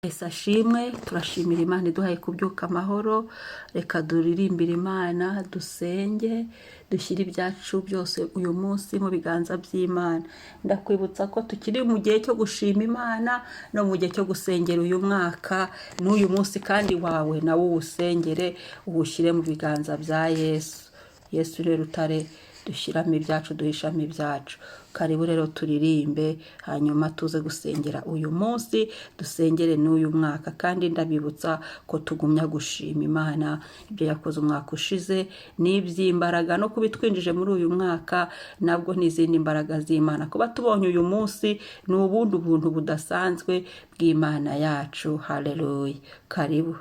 Yesu ashimwe. Turashimira Imana iduhaye kubyuka amahoro. Reka duririmbire Imana, dusenge, dushyire ibyacu byose uyu munsi mu biganza by'Imana. Ndakwibutsa ko tukiri mu gihe cyo gushima Imana no mu gihe cyo gusengera uyu mwaka n'uyu munsi, kandi wawe nawe uwusengere, uwushyire mu biganza bya Yesu. Yesu rero utare dushyiramo ibyacu, duhishamo ibyacu. Karibu rero turirimbe, hanyuma tuze gusengera uyu munsi, dusengere n'uyu mwaka. Kandi ndabibutsa ko tugumya gushima Imana ibyo yakoze umwaka ushize n'iby'imbaraga, no kuba itwinjije muri uyu mwaka nabwo n'izindi mbaraga z'Imana. Kuba tubonye uyu munsi ni ubundi ubuntu budasanzwe bw'Imana yacu. Haleluya, karibu.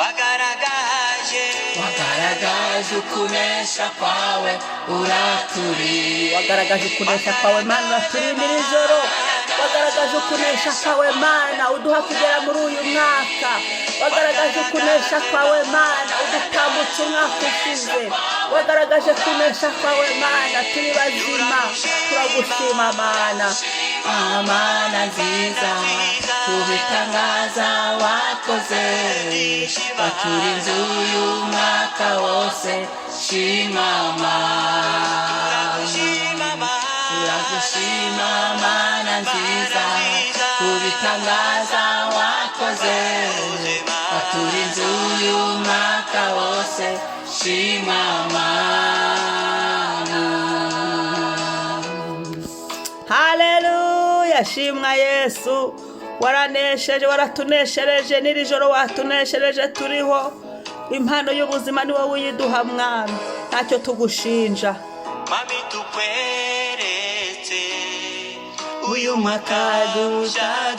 Wagaragaje, Wagaragaje ukunesha kwawe, uraturi Wagaragaje ukunesha kwawe, Mana, uraturindira ijoro. Wagaragaje ukunesha kwawe, Mana, uduha kugera muri uyu mwaka. Wagaragaje ukunesha kwawe, Mana, udutambutsa umwaka ushize. Wagaragaje kunesha kwawe, Mana, turi bazima. Turagushima, Mana. Mana nziza, kubitangaza wakoze, waturinze uyu mwaka wose. Shima Mana, turagushima, Mana nziza, kubitangaza wakoze, waturinze uyu mwaka wose. Shima Mana. Haleluya, shimwa Yesu. Waranesheje, waratuneshereje. N'iri joro watuneshereje, turiho. Impano y'ubuzima ni wowe uyiduha, Mwami, ntacyo tugushinja. Mami, tukweretse uyu mwaka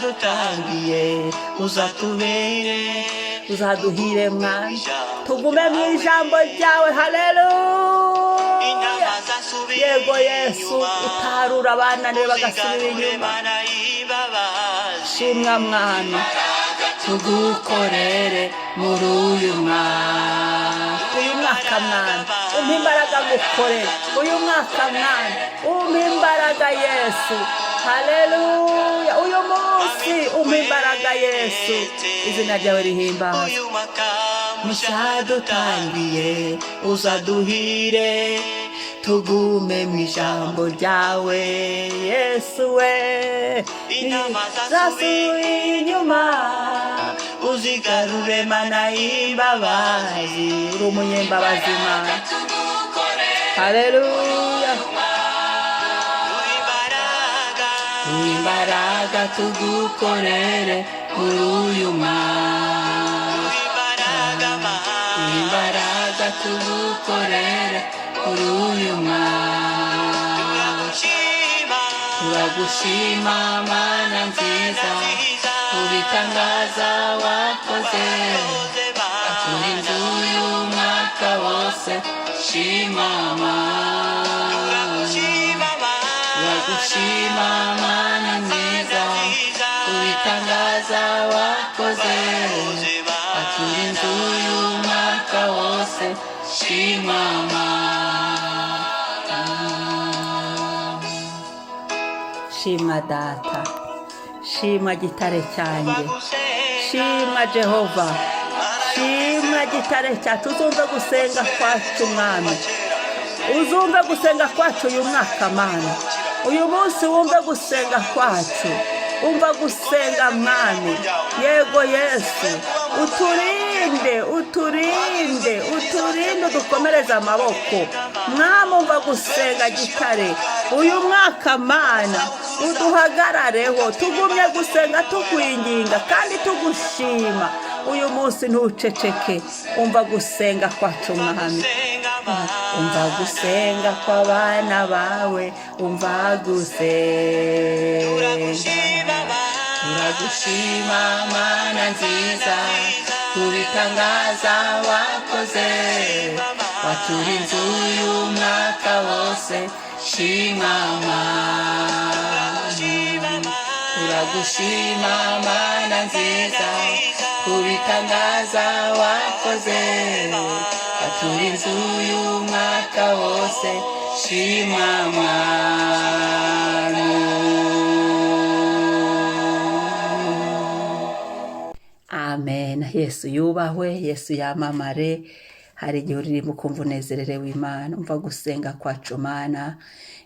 dutangiye, uzatubere Uzaduhire, Mwami, tugume mu ijambo ryawe. Haleluya. Intama zasubira Yego Yesu. inyuma, Utarura abananiwe bagasubira uzigarure, inyuma. Mana y'imbabazi. Shimwa, Mwami. Tugukorere muri uyu mwaka. Uyu mwaka, Mwami, umpa imbaraga ngukorere uyu mwaka. Mwami, umpa imbaraga, Yesu. Haleluya, uyu munsi umpa imbaraga, Yesu. Izina ryawe rihimbazwe. Uyu mwaka Mushya dutangiye, uzaduhire, tugume mu ijambo ryawe. Yesu we. Intama zasubiye inyuma, uzigarure, Mana y'imbabazi. Uri umunyembabazi, Mana. Haleluya. Imbaraga, Imbaraga tugukorere muri uyu mwaka. Imbaraga, Mana. Imbaraga tugukorere muri uyu mwaka. Turagushima, Turagushima, Mana nziza, kubitangaza wakoze, waturinze uyu mwaka wose. Shima Mana, Turagushima, Mana. Turagushima, Mana nziza, kubitangaza wakoze, waturinze uyu mwaka wose. Shima Mana. Shimwa Data, shimwa Gitare cyanjye, shimwa Jehova, shimwa Gitare cyacu. Uzumve gusenga kwacu, Mwami, uzumve gusenga kwacu uyu mwaka, Mana. Uyu munsi wumve gusenga kwacu, umva gusenga, Mwami. Yego Yesu, uturinde, uturinde, uturinde, udukomereze amaboko, Mwami. Umva gusenga, Gitare. Uyu mwaka, Mana, uduhagarareho, tugumye gusenga, tukwinginga kandi tugushima. Uyu munsi ntuceceke, umva gusenga kwacu, Mwami. Umva gusenga kw'abana bawe, umva gusenga. Turagushima, Mana nziza, kubitangaza wakoze, waturinze uyu mwaka wose. Shima Mana, turagushima, Mana nziza, kubitangaza wakoze, waturinze uyu mwaka wose. Shima Mana. Amen. Yesu yubahwe, Yesu yamamare. Hari igihe uririmba ukumva unezerewe Imana. Umva gusenga kwacu Mana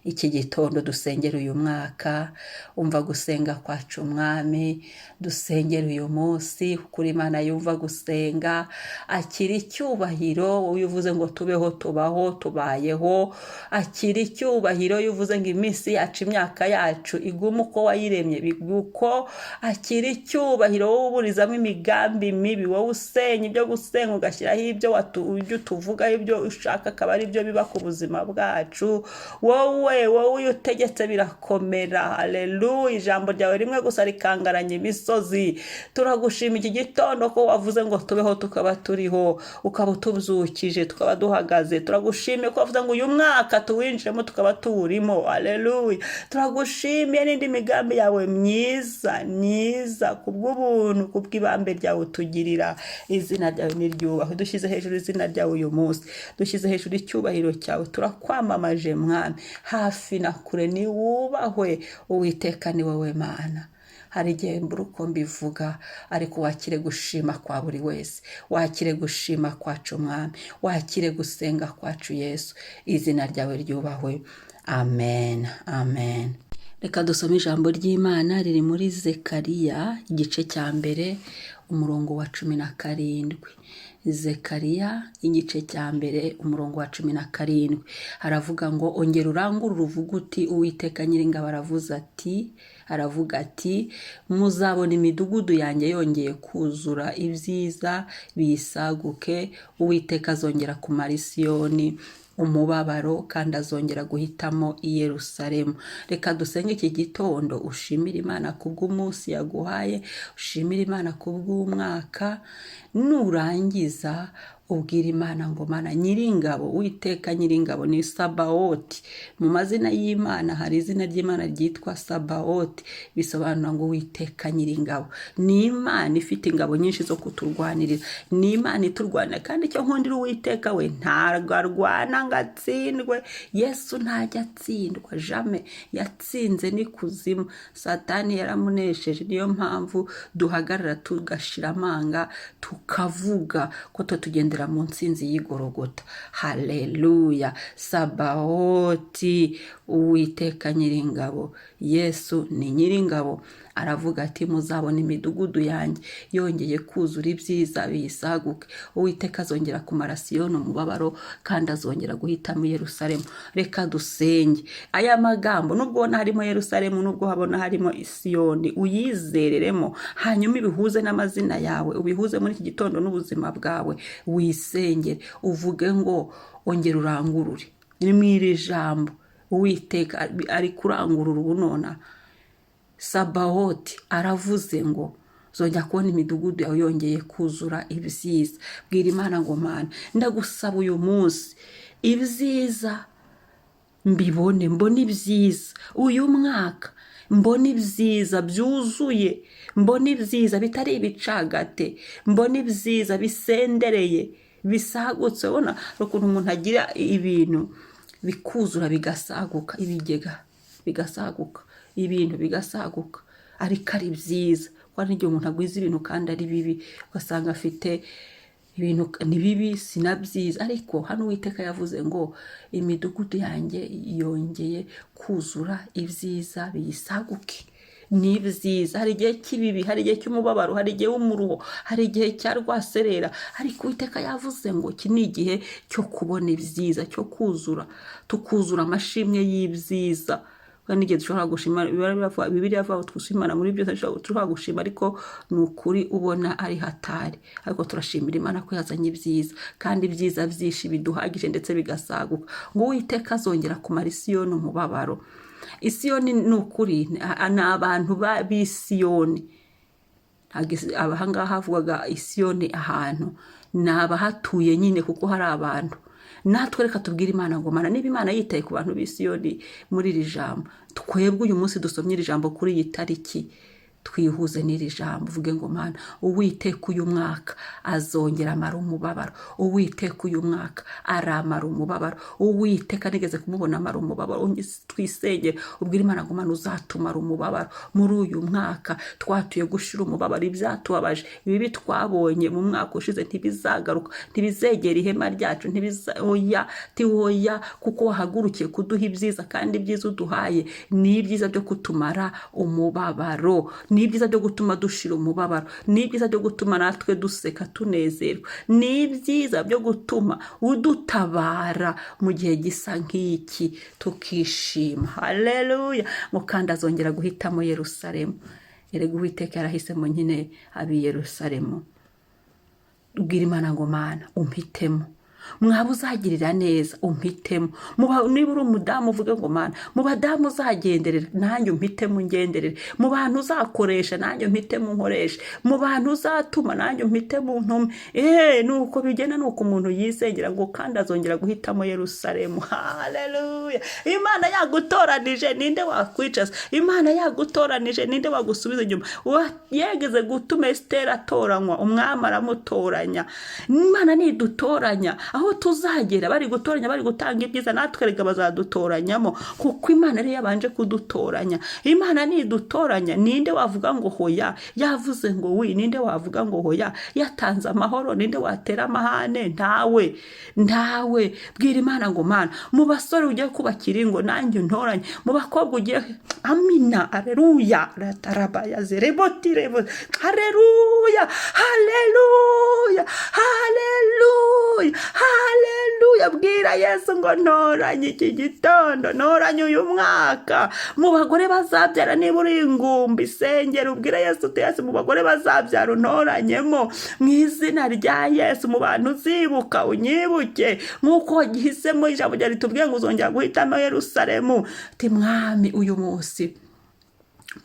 iki gitondo, dusengera uyu mwaka. Umva gusenga kwacu Mwami, dusengera uyu munsi, kuko uri Imana yumva gusenga. Akira icyubahiro. Wowe uvuze ngo tubeho, tubaho, tubayeho. Akira icyubahiro. Iyo uvuze ngo iminsi yacu, imyaka yacu igume uko wayiremye, biguko. Akira icyubahiro, wowe uburizamo imigambi mibi, wowe usenya ibyo gusenga, ugashyiraho ibyo utuvuga, ibyo ushaka akaba ari byo biba ku buzima bwacu. Wowe iyo utegetse birakomera. Haleluya! Ijambo ryawe rimwe gusa rikangaranya imisozi. Turagushima iki gitondo ko wavuze ngo tubeho, tukaba turiho, ukaba utubyukije tukaba duhagaze. Turagushimiye ko wavuze ngo uyu mwaka tuwinjiremo, tukaba tuwurimo. Haleluya! Turagushimiye n'indi migambi yawe myiza myiza, kubw'ubuntu, kubw'ibambe ryawe utugirira. Izina ryawe niryubahwe. Dushyize hejuru izina ryawe uyu munsi, dushyize hejuru icyubahiro cyawe. Turakwamamaje Mwami, hafi na kure niwubahwe. Uwiteka, ni wowe Mana. Hari igihe mbura uko mbivuga, ariko wakire gushima kwa buri wese, wakire gushima kwacu Mwami, wakire gusenga kwacu Yesu. Izina ryawe ryubahwe. Amen, amen. Reka dusome ijambo ry'Imana riri muri Zekariya igice cya 1, umurongo wa 17. Zekariya igice cya 1, umurongo wa 17, haravuga ngo: "Ongera urangurure uvuge uti: Uwiteka Nyiringabo aravuze ati, aravuga ati: muzabona imidugudu yanjye yongeye kuzura ibyiza biyisaguke. Uwiteka azongera kumara Isiyoni umubabaro, kandi azongera guhitamo i Yerusalemu." Reka dusenge iki gitondo. Ushimire Imana kubw'umunsi yaguhaye, ushimire Imana kubw'umwaka. Nurangiza ubwira Imana ngo: "Mana Nyiringabo, Uwiteka Nyiringabo ni Sabawoti." Mu mazina y'Imana hari izina ry'Imana ryitwa Sabawoti, bisobanura ngo Uwiteka Nyiringabo. Ni Imana ifite ingabo nyinshi zo kuturwanirira, ni Imana iturwanira. Kandi icyo nkundira Uwiteka, we ntabwo arwana ngo atsindwe. Yesu ntajya atsindwa, jamais. Yatsinze n'ikuzimu, Satani yaramunesheje. Niyo mpamvu duhagarara tugashira amanga, tukavuga ko tugendera mu ntsinzi y'Igorogota. Haleluya! Sabawoti, Uwiteka Nyiringabo, Yesu ni Nyiringabo. Aravuga ati: "Muzabona imidugudu yanjye yongeye kuzura ibyiza biyisaguke. Uwiteka azongera kumara Siyoni umubabaro, kandi azongera guhitamo Yerusalemu." Reka dusenge. Aya magambo, nubwo ubona harimo Yerusalemu, nubwo habona harimo Isiyoni, uyizereremo, hanyuma ibihuze n'amazina yawe, ubihuze muri iki gitondo n'ubuzima bwawe. Wisengere uvuge ngo: "Ongera urangurure." Ni mu iri jambo Uwiteka ari kurangurura ubu nonaha. Sabawoti aravuze ngo: "Zongera kubona imidugudu yawe yongeye kuzura ibyiza." Bwira Imana ngo: "Mana, ndagusaba uyu munsi ibyiza mbibone, mbone ibyiza uyu mwaka, mbone ibyiza byuzuye, mbone ibyiza bitari ibicagate, mbone ibyiza bisendereye, bisagutse." Ubona hari ukuntu umuntu agira ibintu bikuzura, bigasaguka, ibigega bigasaguka, ibintu bigasaguka, ariko ari byiza. Kuko hari n'igihe umuntu agwiza ibintu kandi ari bibi, ugasanga afite ibintu ni bibi, si na byiza. Ariko hano Uwiteka yavuze ngo: "Imidugudu yanjye yongeye kuzura ibyiza biyisaguke." Ni ibyiza. Hari igihe cy'ibibi, hari igihe cy'umubabaro, hari igihe w'umuruho, hari igihe cya rwaserera, ariko Uwiteka yavuze ngo iki ni igihe cyo kubona ibyiza, cyo kuzura, tukuzura amashimwe y'ibyiza. Kandi n'igihe dushobora gushima, Bibiliya iravuga ngo twishimana muri byose. Dushobora gushima, ariko ni ukuri ubona ari hatari. Ariko turashimira Imana ko yazanye ibyiza, kandi ibyiza byinshi biduhagije ndetse bigasaguka. Ngo Uwiteka azongera kumara Isiyoni umubabaro. Isiyoni ni ukuri ni abantu b'Isiyoni. Ntabwo ahangaha havugaga Isiyoni ahantu, ni abahatuye nyine, kuko hari abantu. Natwe reka tubwire Imana ngo: "Mana, niba Imana yitaye ku bantu b'Isiyoni muri iri jambo, twebwe uyu munsi dusomye iri jambo kuri iyi tariki, Twihuze n'iri jambo, uvuge ngo: "Mana, Uwiteka uyu mwaka azongera amara umubabaro. Uwiteka uyu mwaka aramara umubabaro. Uwiteka nigeze kumubona amara umubabaro." Twisengere, ubwire Imana ngo: "Mana, uzatumara umubabaro muri uyu mwaka." Twatuye gushira umubabaro. Ibyatubabaje, ibibi twabonye mu mwaka ushize ntibizagaruka, ntibizegera ihema ryacu, ntibiza. Oya, tiwoya, kuko wahagurukiye kuduha ibyiza, kandi ibyiza uduhaye ni ibyiza byo kutumara umubabaro, ni ibyiza byo gutuma dushira umubabaro, ni ibyiza byo gutuma natwe duseka tunezerwa, ni ibyiza byo gutuma udutabara mu gihe gisa nk'iki tukishima. Haleluya! Ngo kandi azongera guhitamo Yerusalemu. Erega Uwiteka yarahisemo nyine ab'i Yerusalemu. Ubwira Imana ngo: "Mana, umpitemo. Mwaba uzagirira neza, umpitemo." Niba uri umudamu, uvuge ngo: "Mana, mu badamu uzagenderera, nanjye umpitemo ungenderere. Mu bantu uzakoresha, nanjye umpitemo unkoreshe. Mu bantu uzatuma, nanjye umpitemo untume." Eee, ni uko bigenda, ni uko umuntu yisengera. Ngo kandi azongera guhitamo Yerusalemu. Haleluya! Imana yagutoranije, ninde wakwicaza? Imana yagutoranije, ninde wagusubiza inyuma? Yegeze gutuma Esiteri atoranywa, umwami aramutoranya. Imana nidutoranya, aho tuzagera bari gutoranya, bari gutanga ibyiza, natwe rega bazadutoranyamo, kuko Imana ariyo yabanje kudutoranya. Imana nidutoranya, ninde wavuga ngo hoya? Yavuze ngo wi, ninde wavuga ngo hoya? Yatanze amahoro, ninde watera amahane? Ntawe, ntawe. Bwira Imana ngo: "Mana, mu basore ugiye kubakira ingo, nanjye untoranye. Mu bakobwa ugiye." Amina, aleluya! Ratarabaya zereboti rebo. Haleluya, haleluya, haleluya, haleluya! Bwira Yesu ngo: "Ntoranye iki gitondo, ntoranye uyu mwaka mu bagore bazabyara." Niba uri ingumba, isengero, ubwire Yesu uti: "Yesu, mu bagore bazabyara untoranyemo mu izina rya Yesu. Mu bantu uzibuka, unyibuke nk'uko wagihisemo." Ijambo ryawe ritubwiye ngo uzongera guhitamo Yerusalemu. Ati: "Mwami, uyu munsi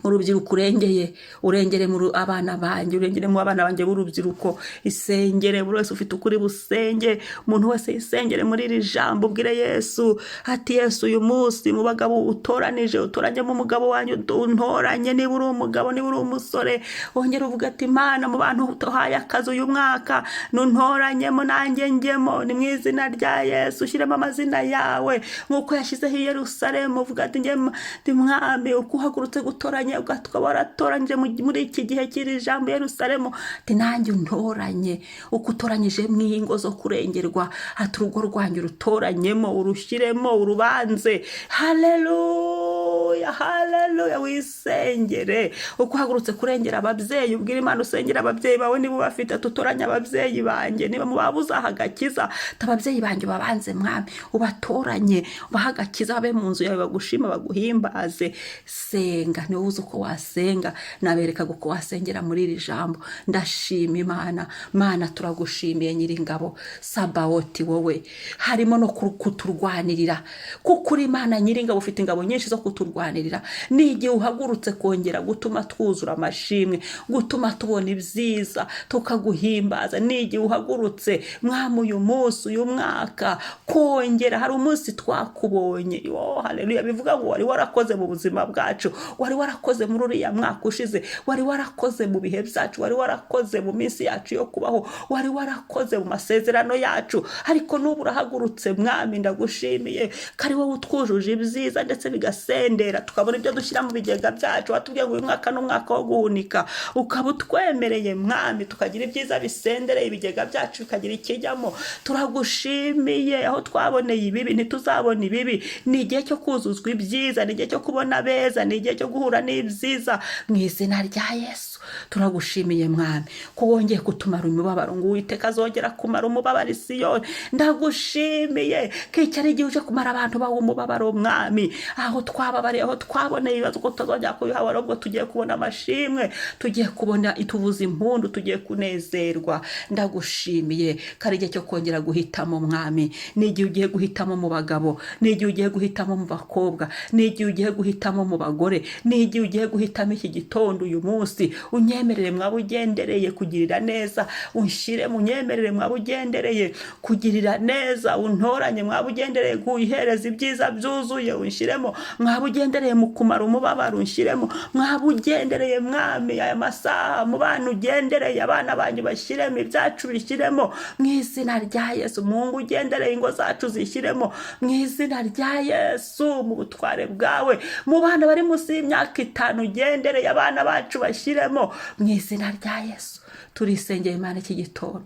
mu rubyiruko urengeye, urengere mu abana banjye, urengere mu abana banjye b'urubyiruko." Isengere, buri wese ufite ukuri busenge, umuntu wese yisengere muri iri jambo. Ubwire Yesu ati: "Yesu, uyu munsi mu bagabo utoranije, utoranyemo umugabo wanjye, untoranye." Niba uri umugabo, niba uri umusore, wongere uvuga ati: "Imana, mu bantu uhaye akazi uyu mwaka, nuntoranyemo nanjye njyemo. Ni mu izina rya Yesu, ushyiremo amazina yawe nk'uko yashyizeho i Yerusalemu." Uvuga ati: "Njye ndi Mwami, uko uhagurutse gutoranya, ukaba waratoranyije muri iki gihe cy'iri jambo Yerusalemu, ati nanjye untoranye uko utoranyije mu ingo zo kurengerwa." Ati: "Urugo rwanjye urutoranyemo, urushyiremo, urubanze." Haleluya, haleluya! Wisengere uko uhagurutse kurengera ababyeyi. Ubwira Imana, usengera ababyeyi bawe niba ubafite. Tutoranye ababyeyi banjye. Niba mu baba uzaha agakiza, ati: "Ababyeyi banjye ubabanze, Mwami, ubatoranye, ubahe agakiza, babe mu nzu yawe, bagushima, baguhimbaze." Senga, niwowe uzi uko wasenga. Naberekaga uko wasengera muri iri jambo. Ndashima Imana. Mana, turagushimiye, Nyiringabo Sabawoti. Wowe harimo no kuturwanirira, kuko uri Imana Nyiringabo, ufite ingabo nyinshi zo kuturwanirira. Ni igihe uhagurutse kongera gutuma twuzura amashimwe, gutuma tubona ibyiza, tukaguhimbaza. Ni igihe uhagurutse, Mwami, uyu munsi, uyu mwaka kongera hari umunsi twakubonye. Oh, haleluya! Bivuga ngo wari warakoze mu buzima bwacu, wari warakoze muri uriya mwaka ushize, wari warakoze mu bihe byacu, wari warakoze mu minsi yacu yo kubaho, wari warakoze mu masezerano yacu, ariko n'ubu urahagurutse. Mwami, ndagushimiye ko ari wowe utwujuje ibyiza ndetse bigasendera, tukabona ibyo dushyira mu bigega byacu. Watubwiye ngo uyu mwaka ni umwaka wo guhunika, ukaba utwemereye, Mwami, tukagira ibyiza bisendereye, ibigega byacu bikagira ikijyamo. Turagushimiye. Aho twaboneye ibibi, ntituzabona ibibi. Ni igihe cyo kuzuzwa ibyiza, ni igihe cyo kubona beza, ni igihe cyo guhura n'ibyiza mu izina rya Yesu. Turagushimiye, Mwami, ko wongeye kutumara umubabaro, ngo Uwiteka azongera kumara umubabaro i Siyoni. Ndagushimiye ko iki ari igihe uje kumara abantu bawe umubabaro, Mwami. Aho twababariye, aho twaboneye ibibazo, ko tutazongera kubihabara, ahubwo tugiye kubona amashimwe, tugiye kubona ituvuza impundu, tugiye kunezerwa. Ndagushimiye ko ari igihe cyo kongera guhitamo, Mwami. Ni igihe ugiye guhitamo mu bagabo, ni igihe ugiye guhitamo mu bakobwa, ni igihe ugiye guhitamo mu bagore, ni igihe ugiye guhitamo iki gitondo, uyu munsi. Unyemerere mwaba ugendereye kugirira neza, unshyiremo. Unyemerere mwaba ugendereye kugirira neza, untoranye mwaba ugendereye kuyihereza ibyiza byuzuye, unshyiremo. Mwaba ugendereye mu kumara umubabaro, unshyiremo. Mwaba ugendereye, Mwami, aya masaha mu bana ugendereye, abana banyu bashyiremo, ibyacu bishyiremo mu izina rya Yesu. Mungu ugendereye, ingo zacu zishyiremo mu izina rya Yesu, mu butware bwawe. Mu bana bari munsi y'imyaka 5 ugendereye, abana bacu bashyiremo mu izina rya Yesu. Turisengeye Imana iki gitondo,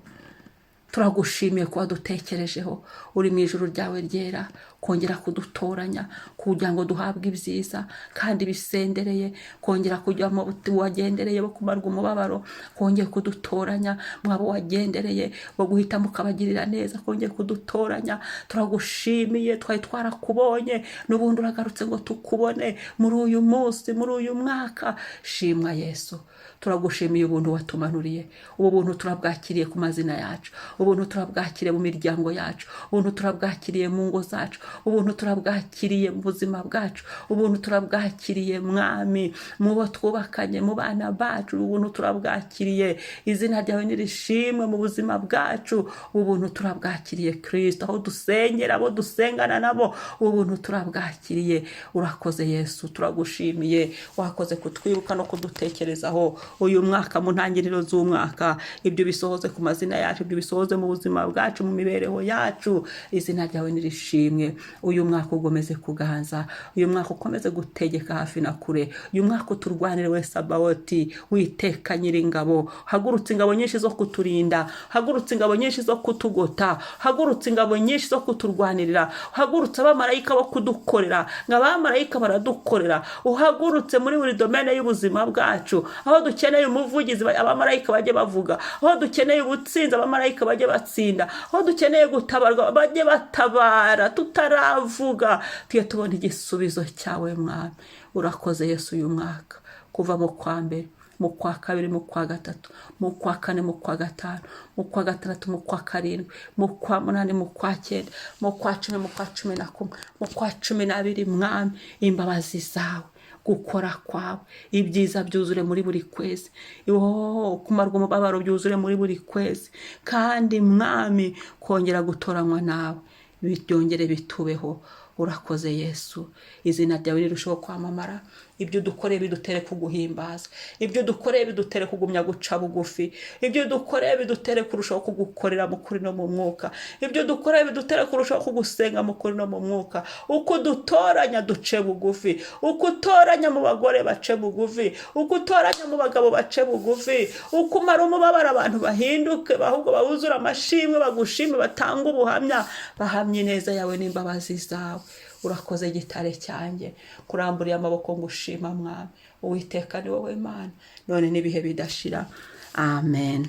turagushimiye kuba dutekerejeho uri mu ijuru ryawe ryera, kongera kudutoranya kugira ngo duhabwe ibyiza kandi bisendereye, kongera kujya mu wagendereye bo kumarwa umubabaro, kongera kudutoranya mwabo wagendereye bo guhitamo ukabagirira neza, kongera kudutoranya. Turagushimiye, twari twarakubonye, n'ubundi uragarutse ngo tukubone muri uyu munsi, muri uyu mwaka. Shimwa Yesu, turagushimiye ubuntu watumanuriye. Ubu buntu turabwakiriye ku mazina yacu, ubuntu turabwakiriye mu miryango yacu, ubuntu turabwakiriye mu ngo zacu, ubuntu turabwakiriye mu buzima bwacu, ubuntu turabwakiriye, Mwami, mu bo twubakanye, mu bana bacu, ubuntu turabwakiriye. Izina ryawe nirishimwe mu buzima bwacu. Ubuntu turabwakiriye, Kirisito, aho dusengera, abo dusengana nabo, ubuntu turabwakiriye. Urakoze Yesu, turagushimiye, wakoze kutwibuka no kudutekerezaho uyu mwaka. Mu ntangiriro z'umwaka, ibyo bisohoze ku mazina yacu, ibyo bisohoze mu buzima bwacu, mu mibereho yacu. Izina ryawe nirishimwe. Uyu mwaka ugomeze kuganza, uyu mwaka ukomeze gutegeka hafi na kure, uyu mwaka uturwanire we Sabawoti, Witeka Nyiringabo. Hagurutse ingabo nyinshi zo kuturinda, hagurutse ingabo nyinshi zo kutugota, hagurutse ingabo nyinshi zo kuturwanirira, hagurutse abamarayika bo kudukorera, ngo abamarayika baradukorera. Uhagurutse muri buri domaine y'ubuzima bwacu. Aho dukeneye umuvugizi, abamarayika bajye bavuga. Aho dukeneye ubutsinzi, abamarayika bajye batsinda. Aho dukeneye gutabarwa, bajye batabara tutaravuga, tujye tubona igisubizo cyawe, Mwami. Urakoze Yesu. Uyu mwaka, kuva mu kwa mbere, mu kwa kabiri, mu kwa gatatu, mu kwa kane, mu kwa gatanu, mu kwa gatandatu, mu kwa karindwi, mu kwa munani, mu kwa cyenda, mu kwa 10, mu kwa 11, mu kwa 12, Mwami, imbabazi zawe, gukora kwawe, ibyiza byuzure muri buri kwezi. Oh, kumarwa umubabaro byuzure muri buri kwezi. Kandi Mwami, kongera gutoranywa nawe byongere bitubeho. Urakoze Yesu, izina ryawe rirushaho kwamamara. Ibyo dukoreye bidutere kuguhimbaza, ibyo dukoreye bidutere kugumya guca bugufi, ibyo dukoreye bidutere kurushaho kugukorera mu kuri no mu mwuka, ibyo dukoreye bidutere kurushaho kugusenga mu kuri no mu mwuka. Uko dutoranya duce bugufi, uko utoranya mu bagore bace bugufi, uko utoranya mu bagabo bace bugufi, uko umara umubabaro abantu bahinduke, ahubwo bawuzure amashimwe, bagushime, batange ubuhamya, bahamye ineza yawe n'imbabazi zawe. Urakoze gitare cyanjye, kuramburiye amaboko ngo ushima. Mwami Uwiteka, ni wowe Mana none n'ibihe bidashira. Amen.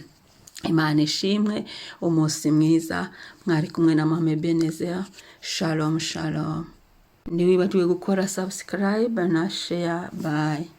Imana ishimwe. Umunsi mwiza. Mwari kumwe na Mama Ebenezer. Shalom, shalom. Ntiwibagirwe gukora subscribe na share. Bye.